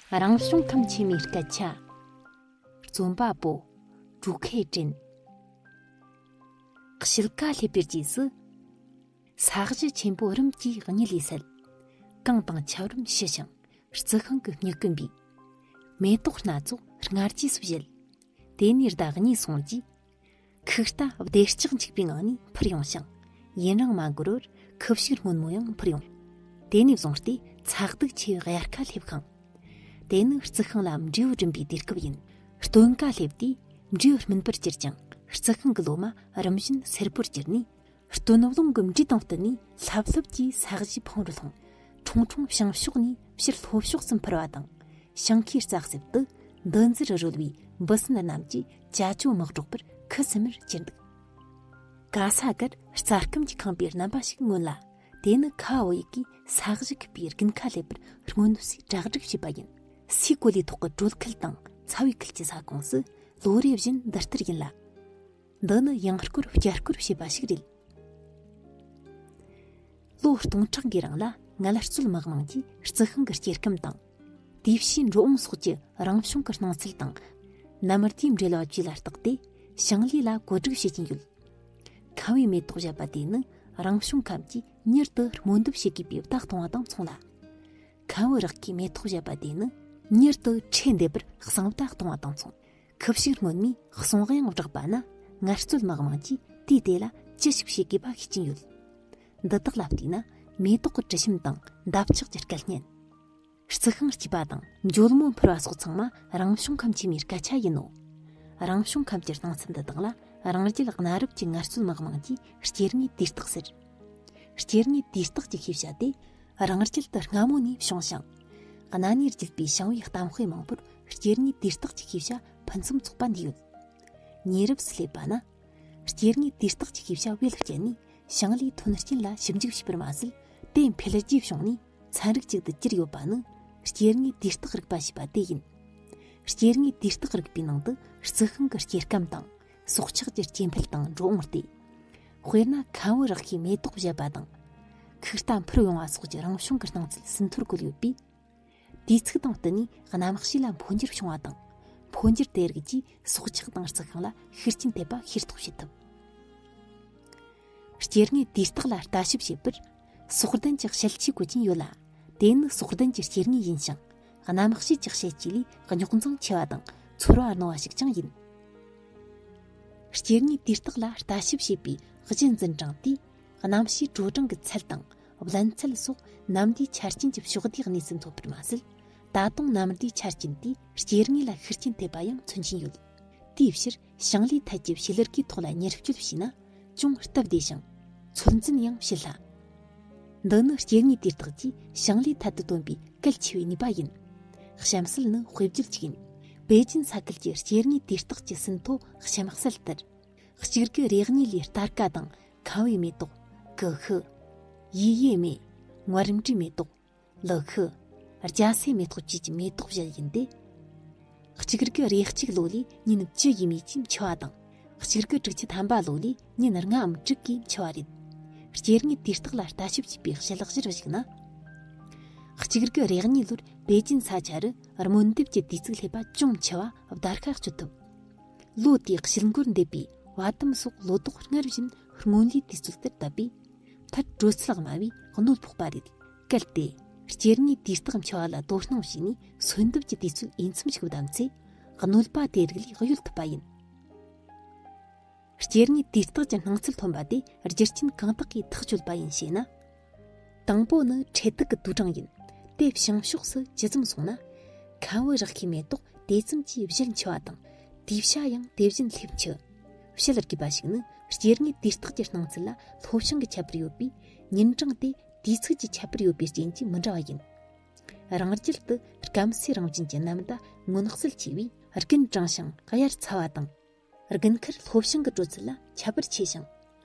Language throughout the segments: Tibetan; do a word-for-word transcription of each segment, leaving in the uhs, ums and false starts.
རང་བྱུང་ཁམས་ཆེན་མོའི་སྐད་ཆ། རྩོམ་པ་པོ། ཀྲུའུ་ཁེ་ཀྲིན། དཔྱིད་ཀ་སླེབས་པའི་རྗེས་སུ། ས་གཞི་ཆེན་པོ་རིམ་གྱིས་གཉིད་ལས་སད། གངས་དང་ཆབ་རིམ་ཞི་ཞིང་རྩི་ཤིང་གི་མྱུ་གུ་འབུས། མེ་ཏོག་སྣ་ཚོགས་སྔར་རྗེས་སུ་བཞད། དེ་ནས་ཟླ་གཉིས་སོང་རྗེས། ཁུག་རྟ་བདེ་ལྕག་འཇིགས་པའི་ངང་ནས་འཕུར་ཡོང་ཞིང་། ཡུན་རིང་མ་འགོར་བར་ཁུ་བྱུག་སྔོན་མོ་ཡང་འཕུར་ཡོང་། དེ་ནས་བཟུང་སྟེ་ཚ་གདུག་ཆེ་བའི་དབྱར་ཁ་སླེབས་ཤིང་། དེ་ནི་རྩི་ཤིང་ལ་འབྲས་བུ་སྦྲིན་པའི་དུས་སྐབས་ཡིན། སྟོན་ཀ་སླེབས་དུས་འབྲས་བུ་སྨིན་པར་གྱུར་ཅིང་། རྩི་ཤིང་གི་ལོ་མ་རིམ་བཞིན་སེར་པོར་གྱུར་ནས། སྟོན་རླུང་གི་འབྲས་དང་བསྟུན་ནས་ལྷབ་ལྷུབ་ཀྱིས་ས་གཞིའི་ཕུང་རུ་ལྷུང་། ཁྲུང་ཁྲུང་བྱང་ཕྱོགས་ནས་ཕྱིར་ལྷོ་ཕྱོགས་སུ་འཕུར་བ་དང་། ཞིང་ཁའི་རྩྭ་གསེབ་ཏུ་འདུ་འཛི་རུ་རོལ་བའི་འབུ་སྲིན་རྣམས་ཀྱིས་ཅ་ཅོ་དམག་སྒྲོག་པར་ཁུ་སིམ་མེར་གྱུར་འདུག། ག་ས་གར་རྩྭ་སྐམ་གྱིས་ཁེངས་པའི་རྣམ་པ་ཞིག་མངོན་ལ། དེ་ནི་ཁ་བོ་ཡིག་གིས་ས་གཞི་ཁུག་པའི་དགུན་ཁ་སླེབས་པར་སྔོན་བསུའི་གྲ་སྒྲིག་བྱས་པ་ཡིན། སའི་གོ་ལའི་ཐོག་གི་དྲོད་ཁུལ་དང་ཚ་བའི་ཁུལ་གྱི་ས་ཁོངས་སུ་ལོ་རེ་བཞིན་འདི་ལྟར་ཡིན་ལ། འདི་ནི་ཡང་སྐོར་བསྐྱར་སྐོར་བྱས་པ་ཞིག་རེད། ལོ་སྟོང་ཕྲག་གི་རིང་ལ་ངལ་རྩོལ་མི་དམངས་ཀྱིས་རྩི་ཤིང་གི་སྐྱེ་ཁམས་དང་། དེའི་ཕྱིའི་འགྲོ་འོང་སོགས་ཀྱི་རང་བྱུང་གི་སྣང་ཚུལ་དང་། ནམ་དུས་འབྲེལ་བ་བཅས་ལ་བརྟགས་ཏེ། ཞིང་ལས་ལ་བཀོད་སྒྲིག་བྱེད་ཀྱིན་ཡོད། ཁམ་བུའི་མེ་ཏོག་བཞད་པ་དེ་ནི་རང་བྱུང་ཁམས་ཀྱིས་མྱུར་དུ་རྨོ་འདེབས་བྱེད་དགོས་པའི་བརྡ་གཏོང་བ་དང་མཚུངས་ལ། ཁམ་བུ་རག་གི་མེ་ཏོག་བཞད་པ་དེ་ནི་མྱུར་དུ་ཁྲལ་འདེབས་པར་གསང་བརྡ་གཏོང་བ་དང་མཚུངས། ཁུ་བྱུག་སྔོན་མོས་གསུང་དབྱངས་བསྒྲགས་པ་ན། ངལ་རྩོལ་མི་དམངས་ཀྱིས་དུས་དེ་ལ་ཅི་ཞིག་བྱེད་དགོས་པ་ཤེས་ཀྱིན་ཡོད། འདི་དག་ལ་བལྟས་ན། མེ་ཏོག་གི་དྲི་ཞིམ་དང་འདབ་ཆགས་ཀྱི་སྐད་སྙན། རྩི་ཤིང་སྐྱེས་པ་དང་འཇོལ་མོ་འཕུར་བ་སོགས་ཚང་མ་རང་བྱུང་ཁམས་ཆེན་མོའི་སྐད་ཆ་ཡིན་ནོ། རང་བྱུང་ཁམས་ཀྱི་སྣང་ཚུལ་འདི་དག་ལ་རང་རྒྱལ་གནའ་རབས་ཀྱི་ངལ་རྩོལ་མི་དམངས་ཀྱིས་སྐྱེ་དངོས་དུས་རྟགས་ཟེར། སྐྱེ་དངོས་དུས་རྟགས་ཀྱི་ཤེས་བྱ་དེ་རང་རྒྱལ་དུ་སྔ་མོ་ནས་བྱུང་ཞིང་། གནའ་ནས་བརྒྱུད་པའི་ཞིང་པའི་གཏམ་དཔེ་མང་པོར་སྐྱེ་དངོས་དུས་རྟགས་ཀྱི་ཤེས་བྱ་ཕུན་སུམ་ཚོགས་པ་འདུས་ཡོད། ཉེ་རབས་སུ་སླེབས་པ་ན། སྐྱེ་དངོས་དུས་རྟགས་ཀྱི་ཤེས་བྱ་བེད་སྤྱད་ནས་ཞིང་ལས་ཐོན་སྐྱེད་ལ་ཞིབ་འཇུག་བྱས་པར་མ་ཟད། དེ་འཕེལ་རྒྱས་བྱུང་ནས་ཚན་རིག་ཅིག་ཏུ་གྱུར་ཡོད་པ་ནི་སྐྱེ་དངོས་དུས་རྟགས་རིག་པ་ཞེས་པ་དེ་ཡིན། སྐྱེ་དངོས་དུས་རྟགས་རིག་པའི་ནང་དུ་རྩི་ཤིང་གི་སྐྱེ་ཁམས་དང་། སྲོག་ཆགས་ཀྱི་སྐྱེ་འཕེལ་དང་འགྲོ་འོང་སྟེ། དཔེར་ན་ཁམ་བུ་རག་གི་མེ་ཏོག་བཞད་པ་དང་། ཁུག་རྟ་འཕུར་ཡོང་བ་སོགས་ཀྱི་རང་བྱུང་གི་སྣང་ཚུལ་ཟིན་ཐོར་བཀོད་ཡོད་པས། དུས་ཚིགས་དང་བསྟུན་ནས་གནམ་གཤིས་ལ་འཕོ་འགྱུར་བྱུང་བ་དང་། འཕོ་འགྱུར་དེ་རིགས་ཀྱིས་སྲོག་ཆགས་དང་རྩི་ཤིང་ལ་ཤུགས་རྐྱེན་ཐེབས་པ་ཤེས་རྟོགས་བྱེད་ཐུབ། སྐྱེ་དངོས་དུས་རྟགས་ལ་ལྟ་ཞིབ་བྱེད་པར་སྲོག་ལྡན་གྱི་ཞལ་ལྕེ་བཀོལ་གྱིན་ཡོད་ལ། དེ་ནི་སྲོག་ལྡན་གྱི་སྐྱེ་དངོས་ཡིན་ཞིང་། གནམ་གཤིས་ཀྱི་ཞལ་ལྕེ་ལས་རྙོག་འཛིང་ཆེ་བ་དང་ཚོར་བ་རྣོ་བ་ཞིག་ཀྱང་ཡིན། སྐྱེ་དངོས་དུས་རྟགས་ལ་ལྟ་ཞིབ་བྱེད་པའི་གཞི་འཛིན་གྲངས་དེས། གནམ་གཤིས་དྲོ་གྲང་གི་ཚད་དང་བརླན་ཚད་སོགས་གནམ་བདེ་ཆར་ཅན་གྱི་ཕྱོགས་བསྡུས་གནས་ཚུལ་ཐོབ་པར་མ་ཟད། ད་དུང་གནམ་བདེ་ཆར་ཅན་དེས་སྐྱེ་དངོས་ལ་ཤུགས་རྐྱེན་ཐེབས་པ་ཡང་མཚོན་གྱིན་ཡོད། དེའི་ཕྱིར་ཞིང་ལས་ཐད་ཀྱི་བྱེད་ལས་ཀའི་ཐོག་ལ་མྱུར་སྐྱོད་བྱས་ན་ཅུང་སྟབས་བདེ་ཞིང་། ཚོད་འཛིན་ཡང་བྱེད་སླ། འདི་ནི་སྐྱེ་དངོས་དུས་རྟགས་ཀྱིས་ཞིང་ལས་ཐད་དུ་བཏོན་པའི་གལ་ཆེ་བའི་ནུས་པ་ཡིན། གཤམ་གསལ་ནི་དཔེ་བརྗོད་ཅིག་ཡིན། པེ་ཅིན་ས་ཁུལ་གྱི་སྐྱེ་དངོས་དུས་རྟགས་ཀྱི་ཟིན་ཐོ་གཤམ་གསལ་ལྟར། གཅིག་དགུ་རེ་གཉིས་ལོའི་སྟར་ཀ་དང་ཁམ་བུའི་མེ་ཏོག། ཀུ་ཤུ། ཡི་ཡེ་མེ། མངར་འབྲས་མེ་ཏོག། ལི་ཤུ། རྒྱ་སེ་མེ་ཏོག་བཅས་ཀྱི་མེ་ཏོག་བཞད་ཡིན་ཏེ། གཅིག་དགུ་རེ་གཅིག་ལོ་ལས་ཉིན་བཅུ་ཡས་མས་ཀྱིས་འཆི་བ་དང་། གཅིག་དགུ་དྲུག་ཅུ་ཐམ་པ་ལོ་ལས་ཉིན་ལྔའམ་དྲུག་གིས་འཆི་བ་རེད། སྐྱེ་དངོས་དུས་རྟགས་ལ་ལྟ་ཞིབ་བྱས་པའི་དཔྱད་གཞིར་གཞིགས་ན། གཅིག་དགུ་རེ་གཉིས་ལོར་པེ་ཅིན་ས་ཆ་རུ་རྨོ་འདེབས་ཀྱི་དུས་ཚིགས་སླེབས་པ་ཅུང་འཕྱི་བ་བརྡར་ཤ་གཅོད་ཐུབ། ལོ་དེའི་དཔྱིད་འགོར་འདེབས་པའི་བ་དུམ་སོགས་ལོ་ཏོག་སྔར་བཞིན་སྔོན་ལས་དུས་ཚོད་ལྟར་བཏབ་པས། མཐར་དྲོད་ཚད་དམའ་བས་གནོད་ཕོག་པ་རེད། གལ་ཏེ། སྐྱེ་དངོས་དུས་རྟགས་འཕྱི་བ་ལ་དོ་སྣང་བྱས་ནས་སོན་འདེབས་ཀྱི་དུས་ཚོད་འོས་འཚམ་ཞིག་བདམས་ཚེ། གནོད་པ་དེ་རིགས་ལས་གཡོལ་ཐུབ་པ་ཡིན། སྐྱེ་དངོས་དུས་རྟགས་ཀྱི་སྣང་ཚུལ་ཐོན་པ་དེ་རྒྱུ་རྐྱེན་གང་དག་གིས་ཐག་གཅོད་པ་ཡིན་ཞེ་ན། དང་པོ་ནི་འཕྲེད་ཐིག་གི་དུག་སྦྲང་ཡིན། དེ་བྱང་ཕྱོགས་སུ་ཇི་ཙམ་སོང་ན། ཁམ་བུ་རག་ཤིའི་མེ་ཏོག་དེ་ཙམ་གྱིས་བཞད་འཕྱི་བ་དང་། དེའི་བྱ་ཡང་དེ་བཞིན་སླེབས་འཕྱི། བཤད་དགོས་པ་ཞིག་ནི། སྐྱེ་དངོས་དུས་རྟགས་ཀྱི་སྣང་ཚུལ་ལ་ལྷོ་བྱང་གི་ཁྱད་པར་ཡོད་པས། ཉིན་གྲངས་དེ་དུས་ཚིགས་ཀྱི་ཁྱད་པར་ཡོད་པའི་རྐྱེན་གྱིས་མི་འདྲ་བ་ཡིན། རང་རྒྱལ་དུ་སྐམ་སའི་རང་བཞིན་གྱི་ནམ་ཟླ་མངོན་གསལ་ཆེ་བས། དགུན་གྲང་ཞིང་དབྱར་ཚ་བ་དང་། དགུན་ཁར་ལྷོ་བྱང་གི་དྲོད་ཚད་ལ་ཁྱད་པར་ཆེ་ཞིང་།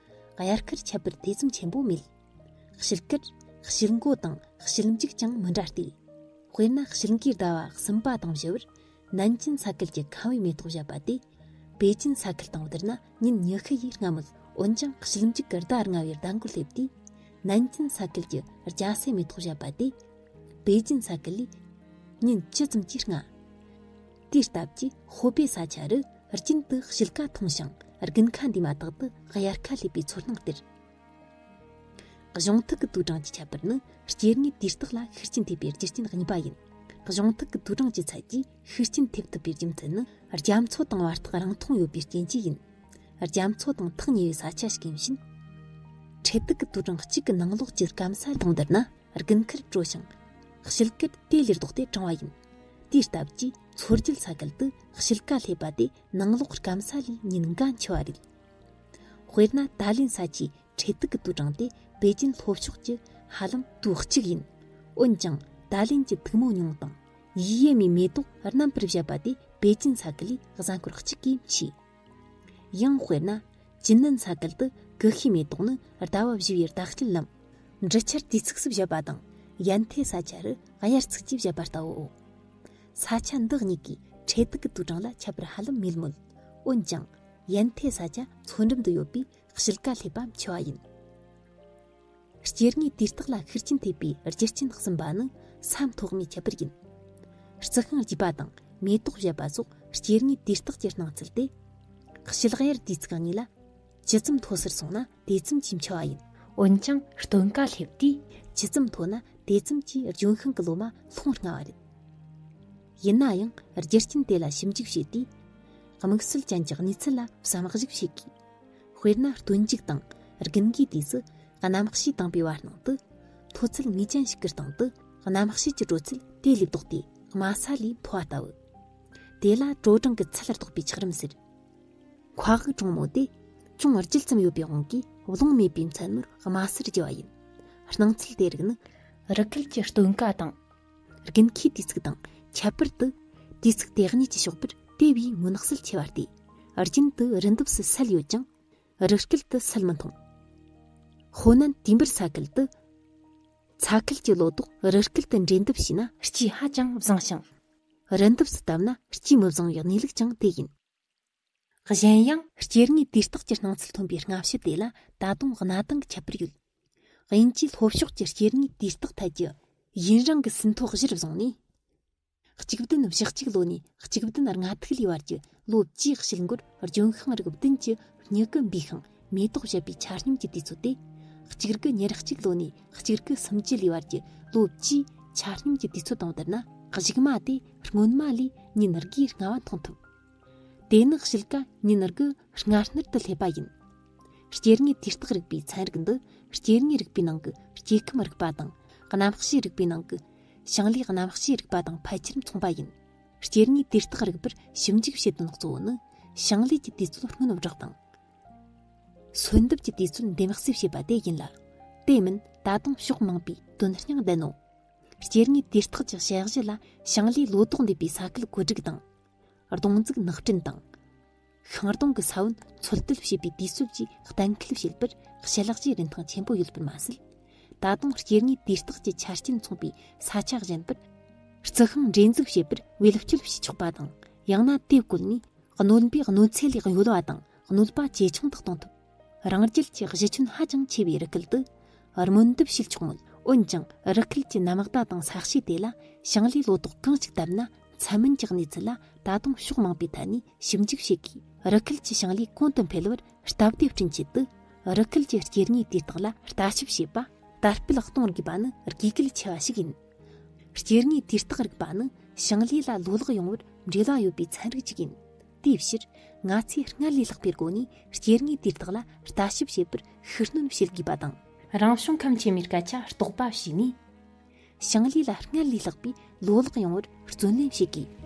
དབྱར་ཁར་ཁྱད་པར་དེ་ཙམ་ཆེན་པོ་མེད། དཔྱིད་ཀར་དཔྱིད་མགོ་དང་དཔྱིད་འཇུག་ཀྱང་མི་འདྲ་སྟེ། དཔེར་ན་དཔྱིད་ཀའི་ཟླ་བ་གསུམ་པ་དང་བཞི་བར་ནན་ཅིན་ས་ཁུལ་གྱི་ཁམ་བུའི་མེ་ཏོག་བཞད་པ་དེ། པེ་ཅིན་ས་ཁུལ་དང་བསྡུར་ན་ཉིན་ཉི་ཤུ་ཡིས་སྔ་མོད། འོན་ཀྱང་དཔྱིད་འཇུག་གི་ཟླ་ལྔ་བའི་ཟླ་འགོར་སླེབས་དུས། ནན་ཅིན་ས་ཁུལ་གྱི་རྒྱ་སེ་མེ་ཏོག་བཞད་པ་དེ། པེ་ཅིན་ས་ཁུལ་ལས་ ཉིན་ཇི་ཙམ་གྱིས་སྔ། དེའི་སྟབས་ཀྱིས་ཧོ་པེ་ས་ཆ་རུ་རྒྱུན་དུ་དཔྱིད་ཀ་ཐུང་ཞིང་དགུན་ཁ་འདས་མ་ཐག་ཏུ་དབྱར་ཁ་སླེབས་པའི་ཚོར་སྣང་སྟེར། གཞུང་ཐིག་གི་དུས་གྲངས་ཀྱི་ཁྱད་པར་ནི་སྐྱེ་དངོས་དུས་རྟགས་ལ་ཤུགས་རྐྱེན་ཐེབས་པའི་རྒྱུ་རྐྱེན་གཉིས་པ་ཡིན། གཞུང་ཐིག་གི་དུས་གྲངས་ཀྱི་ཚད་ཀྱིས་ཤུགས་རྐྱེན་ཐེབས་ཐུབ་པའི་རྒྱུ་མཚན་ནི་རྒྱ་མཚོ་དང་བར་ཐག་རིང་ཐུང་ཡོད་པའི་རྐྱེན་གྱིས་ཡིན། རྒྱ་མཚོ་དང་ཐག་ཉེ་བའི་ས་ཆ་ཞིག་ཡིན་ཕྱིན། འཕྲེད་ཐིག་གི་དུས་གྲངས་གཅིག་གི་ནང་ལོགས་ཀྱི་སྐམ་ས་དང་བསྡུར་ན་དགུན་ཁར་དྲོ་ཞིང་། དཔྱིད་ཀར་དེ་ལས་ལྡོག་སྟེ་གྲང་བ་ཡིན། དེའི་སྟབས་ཀྱིས་མཚོ་རྒྱུད་ས་ཁུལ་དུ་དཔྱིད་ཀ་སླེབས་པ་དེ་ནང་ལོགས་སྐམ་ས་ལས་ཉིན་འགའ་འཕྱི་བ་རེད། དཔེར་ན་ཏཱ་ལེན་ས་ཆའི་འཕྲེད་ཐིག་གི་དུས་གྲངས་དེ་པེ་ཅིན་ལྷོ་ཕྱོགས་ཀྱི་ཧ་ལམ་དུས་གཅིག་ཡིན། འོན་ཀྱང་ཏཱ་ལེན་གྱི་ཐུག་མོ་ཉུང་དང་ཡི་ཡེ་མའི་མེ་ཏོག་རྣམ་པར་བཞད་པ་དེ་པེ་ཅིན་ས་ཁུལ་ལས་གཟའ་འཁོར་གཅིག་གིས་འཕྱིས། ཡང་དཔེར་ན་ཅིན་ནན་ས་ཁུལ་དུ་ཀུ་ཤུའི་མེ་ཏོག་ནི་ཟླ་བ་བཞི་བའི་ཟླ་དཀྱིལ་ལམ་འབྲི་ཆར་དུས་ཚིགས་སུ་བཞད་པ་དང་ཡན་ཐེ་ས་ཆ་རུ་དབྱར་ཚིགས་ཀྱིས་བཞད་པ་ལྟ་བུའོ། ས་ཆ་འདི་གཉིས་ཀྱི་འཕྲེད་ཐིག་གི་དུས་གྲངས་ལ་ཁྱད་པར་ཧ་ལམ་མེད་མོད། འོན་ཀྱང་ཡན་ཐེ་ས་ཆ་མཚོ་འགྲམ་དུ་ཡོད་པས་དཔྱིད་ཀ་སླེབས་པ་འཕྱི་བ་ཡིན། སྐྱེ་དངོས་དུས་རྟགས་ལ་ཤུགས་རྐྱེན་ཐེབས་པའི་རྒྱུ་རྐྱེན་གསུམ་པ་ནི་ས་མཐོ་དམའི་ཁྱད་པར་ཡིན། རྩི་ཤིང་རྒྱས་པ་དང་མེ་ཏོག་བཞད་པ་སོགས་སྐྱེ་དངོས་དུས་རྟགས་ཀྱི་སྣང་ཚུལ་དེ། དཔྱིད་དབྱར་དུས་ཚིགས་གཉིས་ལ་ཇི་ཙམ་མཐོ་སར་སོང་ན་དེ་ཙམ་གྱིས་འཕྱི་བ་ཡིན། འོན་ཀྱང་སྟོན་ཀ་སླེབས་དུས་ཇི་ཙམ་མཐོ་ན་དེ་ཙམ་གྱིས་ལྗོན་ཤིང་གི་ལོ་མ་ལྷུང་སྔ་བ་རེད། ཡིན་ན་ཡང་རྒྱུ་རྐྱེན་དེ་ལ་ཞིབ་འཇུག་བྱེད་དུས། དམིགས་བསལ་ཅན་གྱི་གནས་ཚུལ་ལ་བསམ་གཞིག་བྱེད་དགོས། དཔེར་ན་སྟོན་མཇུག་དང་དགུན་ཁའི་དུས་སུ་གནམ་གཤིས་དྭངས་པའི་བར་སྣང་དུ། མཐོ་ཚད་ངེས་ཅན་ཞིག་གི་སྟེང་དུ་གནམ་གཤིས་ཀྱི་དྲོ་ཚད་དེ་ལས་ལྡོག་སྟེ་དམའ་ས་ལས་མཐོ་བ་ལྟ་བུ། དེ་ལ་དྲོ་གྲང་གི་ཚད་ལ་གཏོགས་པའི་ཆགས་རིམ་ཟེར། མཁའ་དབུགས་གྲང་མོ་དེ་ཅུང་ལྗིད་ཙམ་ཡོད་པའི་དབང་གིས་རླུང་མེད་པའི་མཚན་མོར་དམའ་སར་རྒྱུ་བ་ཡིན། སྣང་ཚུལ་དེ་རིགས་ནི་རི་ཁུལ་གྱི་སྟོན་ཀ་དང་། དགུན་ཁའི་དུས་ཚིགས་དང་ཁྱད་པར་དུ། དུས་ཚིགས་དེ་གཉིས་ཀྱི་ཞོགས་པར་དེ་བས་མངོན་གསལ་ཆེ་བ་སྟེ། རྒྱུན་དུ་རི་འདབས་སུ་སེལ་ཡོད་ཀྱང་། རི་སྐེད་དུ་སེལ་མི་མཐོང་། ཧོ་ནན་དུས་འབུར་ས་ཁུལ་དུ། ཚ་ཁུལ་གྱི་ལོ་ཏོག་རི་སྐེད་དུ་འདྲེན་འདེབས་བྱས་ན་སྐྱེས་ཧ་ཅང་བཟང་ཞིང་། རི་འདབས་སུ་བཏབ་ན་སྐྱེས་མི་བཟང་བའི་གནས་ལུགས་ཀྱང་དེ་ཡིན། གཞན་ཡང་སྐྱེ་དངོས་དུས་རྟགས་ཀྱི་སྣང་ཚུལ་ཐོན་པའི་སྔ་ཕྱི་དེ་ལ་ད་དུང་གནའ་དེང་གི་ཁྱད་པར་ཡོད། དབྱིན་ཇིའི་ལྷོ་ཕྱོགས་ཀྱི་སྐྱེ་དངོས་དུས་རྟགས་ཐད་ཀྱི་ཡུན་རིང་གི་ཟིན་ཐོ་གཞིར་བཟུང་ནས། གཅིག་བདུན་བཞི་གཅིག་ལོ་ནས་གཅིག་བདུན་ལྔ་ཐིག་ལོའི་བར་གྱི་ལོ་བཅུའི་དཔྱིད་འགོར་ལྗོན་ཤིང་རིགས་བདུན་གྱི་མྱུ་གུ་འབུས་ཤིང་མེ་ཏོག་བཞད་པའི་ཆ་སྙོམས་ཀྱི་དུས་ཚོད་དེ། གཅིག་དགུ་ཉེར་གཅིག་ལོ་ནས་གཅིག་དགུ་སུམ་ཅུ་ལོའི་བར་གྱི་ལོ་བཅུའི་ཆ་སྙོམས་ཀྱི་དུས་ཚོད་དང་བསྡུར་ན་གཞུག་མ་དེ་སྔོན་མ་ལས་ཉིན་དགུའི་སྔ་བ་མཐོང་ཐུབ། དེ་ནི་དཔྱིད་ཀ་ཉིན་དགུ་སྔ་སྣུར་དུ་སླེབས་པ་ཡིན། སྐྱེ་དངོས་དུས་རྟགས་རིག་པའི་ཚན་རིག་འདི་སྐྱེ་དངོས་རིག་པའི་ནང་གི་སྐྱེ་ཁམས་རིག་པ་དང་གནམ་གཤིས་རིག་པའི་ནང་གི་ཞིང་ལས་གནམ་གཤིས་རིག་པ་དང་ཕལ་ཆེར་མཚུངས་པ་ཡིན། སྐྱེ་དངོས་དུས་རྟགས་རིག་པར་ཞིབ་འཇུག་བྱེད་དོན་གཙོ་བོ་ནི་ཞིང་ལས་ཀྱི་དུས་ཚོད་སྔོན་བསྒྲགས་དང་། སོན་འདེབས་ཀྱི་དུས་ཚོད་འདེམས་གསེས་བྱེད་པ་དེ་ཡིན་ལ། དེ་མིན་ད་དུང་ཕྱོགས་མང་པོའི་དོན་སྙིང་ལྡན་ནོ། སྐྱེ་དངོས་དུས་རྟགས་ཀྱི་དཔྱད་གཞི་ལ་ཞིང་ལས་ལོ་ཏོག་འདེབས་པའི་ས་ཁུལ་བཀོད་སྒྲིག་དང་། སྡོང་འཛུགས་ནགས་སྐྲུན་དང་། ཤིང་སྡོང་གི་ས་བོན་འཚོལ་བསྡུ་བྱེད་པའི་དུས་ཚོད་བཅས་གཏན་འཁེལ་བྱེད་པར་ཞི་ལྷག་གི་རིན་ཐང་ཆེན་པོ་ཡོད་པར་མ་ཟད། ད་དུང་སྐྱེ་དངོས་དུས་རྟགས་ཀྱི་ཆ་རྐྱེན་མཚུངས་པའི་ས་ཆ་གཞན་པར། རྩི་ཤིང་འདྲེན་འཛུགས་བྱེད་པར་བེད་སྤྱོད་བྱེད་ཆོག་པ་དང་། ཡང་ན་དེ་བཀོལ་ནས་གནོད་འབུའི་གནོད་འཚེ་ལས་གཡོལ་བ་དང་གནོད་པ་ཇེ་ཆུང་དུ་གཏོང་ཐུབ། རང་རྒྱལ་གྱི་གཞི་ཁྱོན་ཧ་ཅང་ཆེ་བའི་རི་ཁུལ་དུ། རྨོ་འདེབས་བྱེད་ཆོག་མོད། འོན་ཀྱང་རི་ཁུལ་གྱི་གནམ་བདག་དང་ས་གཤིས་དེ་ལ་ཞིང་ལས་ལོ་ཏོག་གང་ཞིག་བཏབ་ན་འཚམ་མིན་གྱི་གནས་ཚུལ་ལ་ད་དུང་ཕྱོགས་མང་པོའི་ཐད་ནས་ཞིབ་འཇུག་བྱེད་དགོས། རི་ཁུལ་གྱི་ཞིང་ལས་གོང་དུ་འཕེལ་བར་སྟབས་བདེ་བསྐྲུན་ཆེད་དུ། རི་ཁུལ་གྱི་སྐྱེ་དངོས་དུས་རྟགས་ལ་ལྟ་ཞིབ་བྱེད་པ་དར་སྤེལ་གཏོང་དགོས་པ་ནི་དགོས་གལ་ཆེ་བ་ཞིག་ཡིན། སྐྱེ་དངོས་དུས་རྟགས་རིག་པ་ནི་ཞིང་ལས་ལ་ལོ་ལེགས་ཡོང་བར་འབྲེལ་བ་ཡོད་པའི་ཚན་རིག་ཅིག་ཡིན། དེའི་ཕྱིར། ང་ཚོས་སྔར་ལས་ལྷག་པའི་སྒོ་ནས་སྐྱེ་དངོས་དུས་རྟགས་ལ་ལྟ་ཞིབ་བྱེད་པར་ཤུགས་སྣོན་བྱེད་དགོས་པ་དང་། རང་བྱུང་ཁམས་ཆེན་མོའི་སྐད་ཆ་རྟོགས་པ་བྱས་ནས། ཞིང་ལས་ལ་སྔར་ལས་ལྷག་པའི་ལོ་ལེགས་ཡོང་བར་བརྩོན་ལེན་བྱེད་དགོས།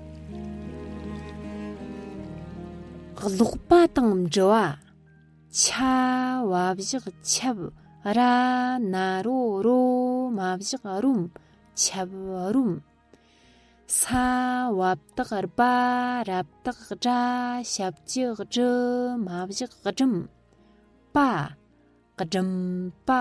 ཀློག་པ་དང་འབྲི་བ། ཆ། བ་བཞག་ཆབ། ར། ན་རོ་རོ། མ་བཞག་རོམ། ཆབ་རོམ། ས། བ་བཏགས་སྦ། ར་བཏགས་སྦྲ། ཞབས་ཀྱུ་སྦྲུ། མ་བཞག་སྦྲུམ། པ། སྦྲུམ་པ།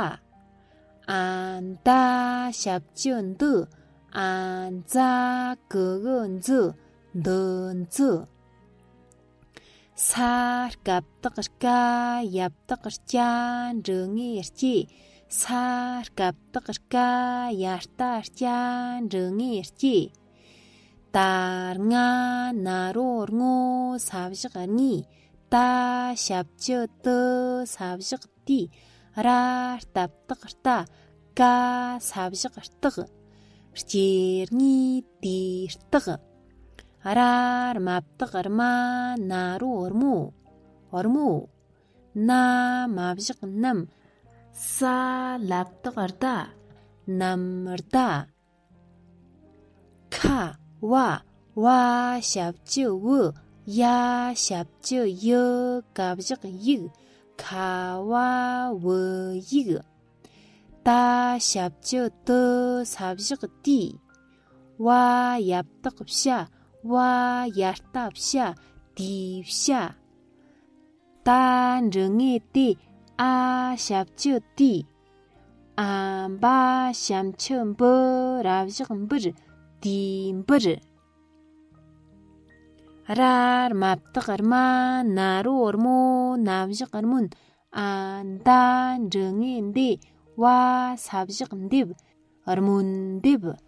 ཨ་མདའ། ཞབས་ཀྱུ་མདུ། ཨ་མཛའ། གུ་གུ་མཛུ། མདུ་མཛུ། ས། སྐ་བཏགས་སྐ། ཡ་བཏགས་ཡ། འབྲུ་ལྔའི་སྐྱེས། ས། སྐ་བཏགས་སྐ། ཡ་བཏགས་ཡ། འབྲུ་ལྔའི་སྐྱེས། ད་རྔ་ན་རོ་རྔོ་ས་བཞག་རྔོས། ཏ་ཞབས་ཀྱུ་ཏུ་ས་བཞག་ཏུས། ར་རྟ་བཏགས་རྟ། ཀ་ས་བཞག་ཀ། སྐྱེ་རྔོས་དུས་སྟག་ར་རྨ་བཏགས་རྨ་ན་རོ་རྨོ། རྨོ། ན་མ་བཞག་ནམ། ས་ལ་བཏགས་སྡ། ནམ་སྡ། ཁ་བ། བ་ཞབས་ཀྱུ་བུ། ཡ་ཞབས་ཀྱུ་ཡུ། ག་བཞག་ཡུག་ཁ་བ་བུ་ཡུག་ཏ་ཞབས་ཀྱུ་ཏུ་ས་བཞག་ཏུས། བ་ཡ་བཏགས་བྱ། བ་ཡ་བཏགས་བྱ། དུས་བྱ། ཏ་འགྲེང་བུ་ཏུ། ཨ་ཞབས་ཀྱུ་ཏུས། ཨ་འ་བ་ཞབས་ཀྱུ་འབུ། ར་བཞག་འབུར། དུས་འབུར། ར་རྨ་བཏགས་རྨ། ན་རོ་རྨོ། ན་བཞག་རྨོན། ཨ་འ་ད་འགྲེང་བུ་འདུ། བ་ས་བཞག་འདེབས། རྨོན་འདེབས།